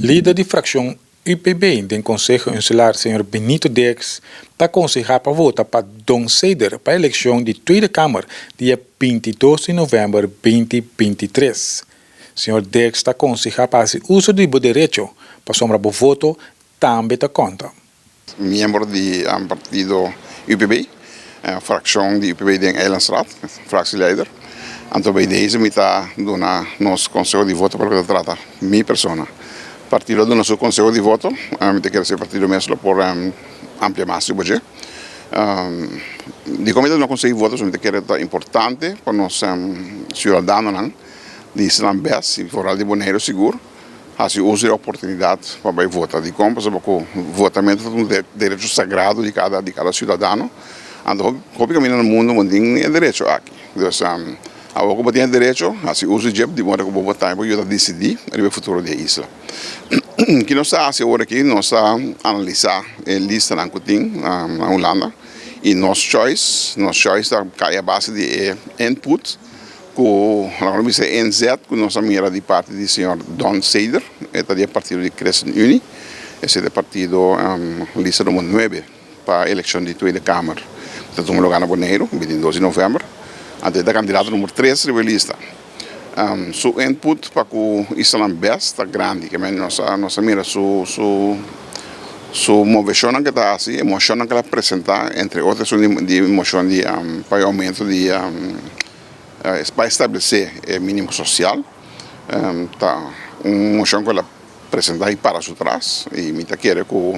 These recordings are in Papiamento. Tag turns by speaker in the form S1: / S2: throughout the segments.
S1: Lider di frakshon UPB den Konseho Insular señor Benito Dirks ta konsehá pa vota pa Don Ceder pa elekshon di Tweede Kamer dia 22 di novèmber 2023. Señor Dirks ta konsehá pa hasi uso di bo derecho pasobra bo voto tambe ta konta.
S2: Miembro di partido UPB, fraccion di UPB den Eilandsraad, fractieleider. Anto bij deze mi ta duna nos conseho di voto pa loke ta trata mi persona. Partido a duna su conseho di voto, mi ta kere si e partido mes lo por amplia mas riba dje. Dikon mi ta duna conseho di voto? Pasobra mi ta kere ta importante pa nos ciudadanonan di Islam bes y vooral di Boneiru sigur. Hasi uso di e oportunidat pa bai vota. Dikon? Pasobra ku votamentu ta un derecho sagrado di kada di kada siudadano. Anto hopi kaminda na mundu bo no tin e derecho aki. Dus awor ku bo tin e derecho, hasi uso di dje di moda ku bo vota i bo yuda disidí riba e futuro di e isla. Ki nos ta hasi awor aki? Nos ta analisá e listanan ku tin na Hulanda i nos choice, nos choice ta kai a base di e input. Ku laga nos bisa e inzet ku nos a mira di parti di señor Don Seder, e ta di e partido di ChristenUnie, esei ta e partido lista number nuebe pa elekshon di Tweede Kamer ku ta tuma lugar na Boneiru 22 di novèmber. Anto e ta kandidato number tres riba e lista. Su input pa ku islanan bes ta grandi, ke men nos a nos a mira su su su moveshonnan ke ta hasi, e moshonnan ke el a presentá, entre otro esun di moshon di pa e oumento di Pa establesé e mínimo sosial ta un moshon ku el a presentá i para su tras i mi ta kere ku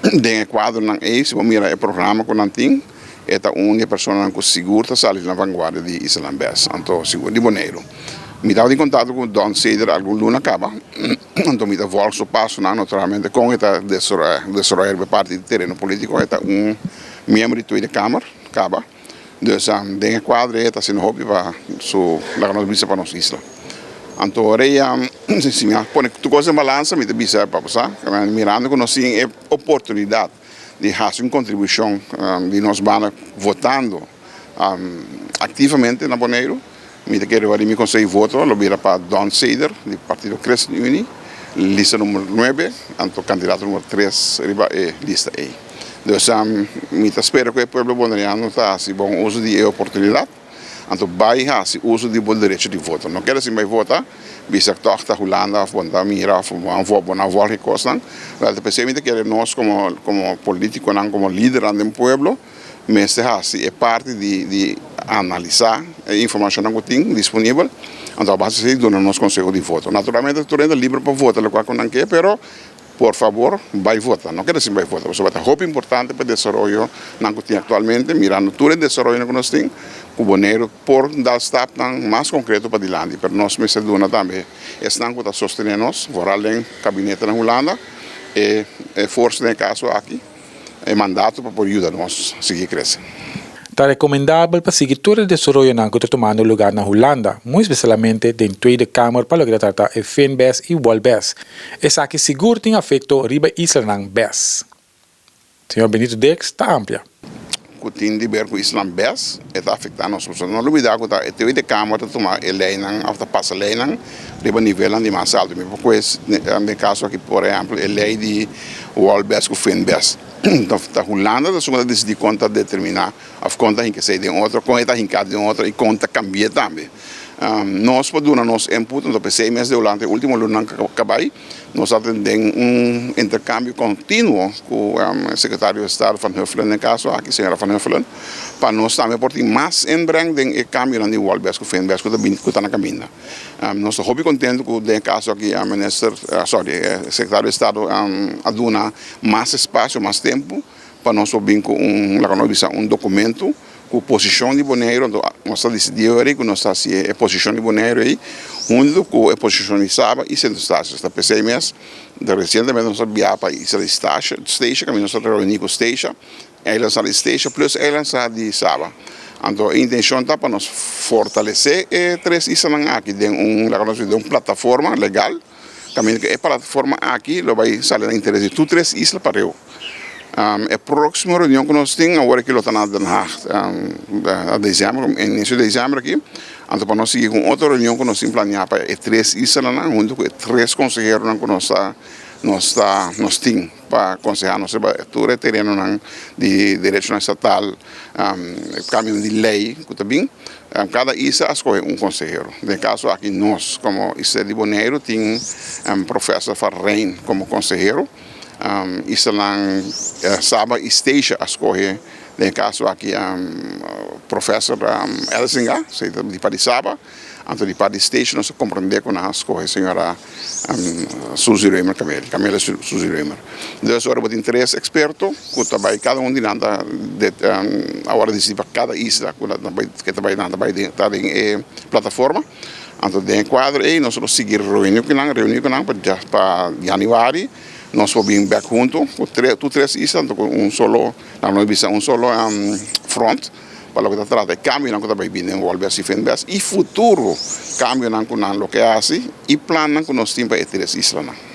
S2: den e kuadronan ei si bo mira e programa ku nan tin e ta un di e personanan ku sigur ta sali na vanguardia di Islanan Bes anto sigur di Boneiru. Mi tabata den kontakto ku Don Ceder algun luna kaba anto mi ta vòlg su pasonan naturalmente kon e ta desaroyá riba e parti di tereno polítiko e ta un miembro di Tweede Kamer kaba. Dus den e kuadro ei e ta haciendo hopi pa su laga nos bisa pa nos isla. Anto ora ei si mi a pone tur cos den balansa mi ta bisa pa bo sa mirando cu nos tin e oportunidad di haci un contribucion di nos banda votando activamente na Boneiru mi ta kere wak di mi conseho di voto lo bira pa Don Ceder di partido ChristenUnie lista numero nuebe anto candidato numero tres riba e lista ei. Dus mi ta spera ku e pueblo boneriano ta hasi bon uso di e oportunidat, anto bai hasi uso di bo derecho di voto. No keda sin bai vota, bisa tòg ta Hulanda òf bo ta mira òf bo no a vòlg e kosnan. Wèl ta p'esei mi ta kere nos komo komo politikonan, komo lidernan den pueblo mester hasi e parti di di analisá e informashonnan ku tin disponibel, anto a base di esei duna nos konseho di voto. Naturalmente tur hende ta liber pa vota lokual ku nan ke, pero Por fabor, bai vota. No keda sin bai vota, pasobra ta hopi importante pa e desaroyonan ku tin aktualmente, mirando tur e desaroyonan ku nos tin, ku Boneiru por dal stapnan mas konkreto padilanti. Pero nos mester duna tambe esnan ku ta sostené nos, vooral den kabinete na Hulanda, e forsa den e kaso aki. E mandato pa por yuda nos sigui krese.
S1: Ta rekomendabel pa sigui tur e desaroyonan ku ta tumando lugar na Hulanda, muy spesialmente den Tweede Kamer pa loke ta trata e Finbes i Wolbes. Esaki sigur tin afekto riba islanan bes. Señor Benito Dirks ta amplia.
S2: Ku tin di ber ku islan bes e ta afektá nos. Pasobra no lubidá ku ta e Tweede Kamer ta tuma e leinan òf ta pasa leinan riba nivelnan di mas altu. Mi por kohe den kaso aki por ehèmpel e lei di wòl bes ku fin bes. Ta Hulanda ta esun ku ta disidí kon ta determiná òf kon ta hinka esei den otro, kon e ta hinká den otro i kon ta kambi'é tambe. Nos por duna nos input, anto p'esei mes di Hulanda e último lunanan ku a bai. Nos a tin den un intercambio continuo cu Secretario de Estado Van Huffelen den caso aki, señora Van Huffelen, pa nos tambe por tin mas inbreng den e cambionan di Wolbes cu Finbes cu ta bini cu ta na caminda. Nos ta hopi contento cu den e caso aki Minister, sorry, Secretario de Estado a duna mas espacio, mas tempo pa nos por bin cu un, laga nos bisa, un documento cu posicion di Boneiru, anto nos ta dicidi ora cu nos ta haci e posicion di Boneiru ey hunto cu e posicion di Saba y Sint Eustatius. Ta p'esey mes recientemente nos a biaha pa isla di Statia, caminda nos ta reuni cu Statia, eilandsnan di Statia plus eilandsnan di Saba. Anto e intencion ta pa nos fortalece e tres islanan aki den un, laga nos bisa, den un plataforma legal. Caminda cu e plataforma aki lo bay sali na interes di tur tres isla pareu. E proximo reunion cu nos tin awor aki lo ta na Den Haag na december, inicio di december aki. Anto pa nos sigui ku otro reunion ku nos tin planeá pa e tres islanan huntu ku e tres konseheronan ku nos ta nos ta nos tin pa konsehá nos riba tur e terenonan di derechonan estatal, kambionan di lei ku ta bin. Kada isla a skohe un konsehero. Den e kaso aki nos komo isla di Boneiru tin Professor Van Rijn komo konsehero. Islanan Saba i Statia a skohe den e kaso aki Professor Elzinga, di parti Saba. Anto di parti Statia nos a komprendé ku nan a skohe señora Suzy Römer Camelia, Camelia Suzy Römer. Dus ora bo tin tres eksperto ku ta bai kada un di nan ta awor a disidi pa kada isla ku nan ta bai nan ta bai ta den e plataforma. Anto den e kuadro ei nos lo sigui reuni ku nan, reuni ku nan pa yanüari nos por bin bèk huntu ku tur tres isla anto ku un solo nan lo bisa un solo front pa loke ta trata e kambionan ku ta bai bini den Wolbers i Finbes i futuro kambionan ku nan lo ke hasi i plannan ku nos tin pa e tres islanan.